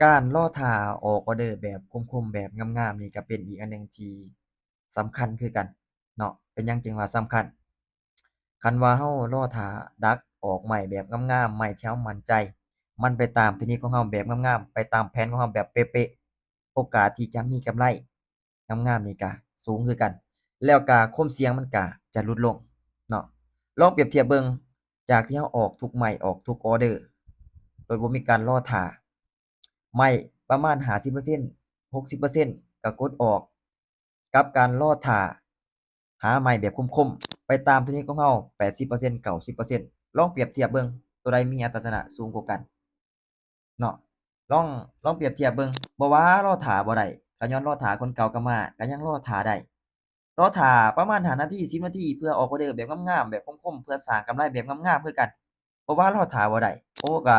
ການລໍຖ້າອອກອອເດີແບບຄົມໆ ແບບງາມໆ ນີ້ກໍເປັນອີກອັນໜຶ່ງທີ່ສຳຄັນຄືກັນເນາະ. ເປັນຫຍັງຈຶ່ງວ່າສຳຄັນ? ຄັນວ່າເຮົາລໍຖ້າດັກອອກໄມ້ແບບງາມໆ ໄມ້ທີ່ເຮົາໝັ້ນໃຈ ມັນໄປຕາມເທັກນິກຂອງເຮົາແບບງາມໆ ໄປຕາມແຜນຂອງເຮົາແບບເປະໆ ໂອກາດທີ່ຈະມີກຳໄລງາມໆ ນີ້ກະສູງຄືກັນ ແລ້ວກະຄວາມສ່ຽງມັນກະຈະຫຼຸດລົງເນາະ. ລອງປຽບທຽບເບິ່ງ ຈາກທີ່ເຮົາອອກທຸກໄມ້ ອອກທຸກອອເດີ ໂດຍບໍ່ມີການລໍຖ້າ ໄມ້ປະມານຫ້າສິບເປີເຊັນ ຫົກສິບເປີເຊັນ ກໍກົດອອກ ກັບການລໍຖ້າຫາໄມ້ແບບຄົມໆ ໄປຕາມເທັກນິກຂອງເຮົາ ແປດສິບເປີເຊັນ ເກົ້າສິບເປີເຊັນ ລອງປຽບທຽບເບິ່ງ ໂຕໃດມີອັດຕະຊະນະສູງກວ່າກັນເນາະ. ລອງ ລອງປຽບທຽບເບິ່ງ ບໍ່ວ່າລໍຖ້າບໍ່ໄດ້ ກໍຍ້ອນລໍຖ້າຄົນເກົ່າກັບມາ ກໍຍັງລໍຖ້າໄດ້. ລໍຖ້າປະມານຫ້ານາທີ ສິບນາທີ ເພື່ອອອກອອເດີແບບງາມໆ ແບບຄົມໆ ເພື່ອສ້າງກຳໄລແບບງາມໆ ຄືກັນ ບໍ່ວ່າລໍຖ້າບໍ່ໄດ້. ໂອ້ ກະ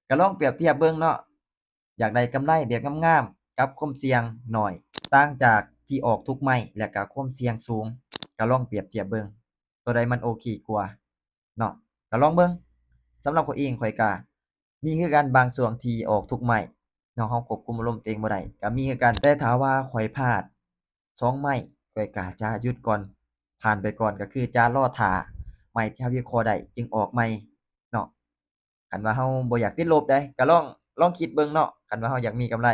ກະລອງປຽບທຽບເບິ່ງເນາະ ຢາກໄດ້ກຳໄລແບບງາມໆ ກັບຄວາມສ່ຽງໜ້ອຍ ຕ່າງຈາກທີ່ອອກທຸກໄມ້ ແລະກະຄວາມສ່ຽງສູງ ກະລອງປຽບທຽບເບິ່ງ ໂຕໃດມັນໂອເຄກວ່າເນາະ ກະລອງເບິ່ງ. ສຳລັບຂ້ອຍເອງ ຂ້ອຍກະມີຄືກັນ ບາງຊ່ວງທີ່ອອກທຸກໄມ້ເນາະ ເຮົາຄວບຄຸມອາລົມຕົວເອງບໍ່ໄດ້ ກະມີຄືກັນ ແຕ່ຖ້າວ່າຂ້ອຍພາດສອງໄມ້ ຂ້ອຍກະຈະຢຸດກ່ອນ ຜ່ານໄປກ່ອນ ກໍຄືຈະລໍຖ້າໄມ້ທີ່ເຮົາວິເຄາະໄດ້ຈຶ່ງອອກໃໝ່ເນາະ. ຄັນວ່າເຮົາບໍ່ຢາກຕິດລົບໃດ ກໍລອງ ລອງຄິດເບິ່ງເນາະ ຄັນວ່າເຮົາຢາກມີກຳໄລ.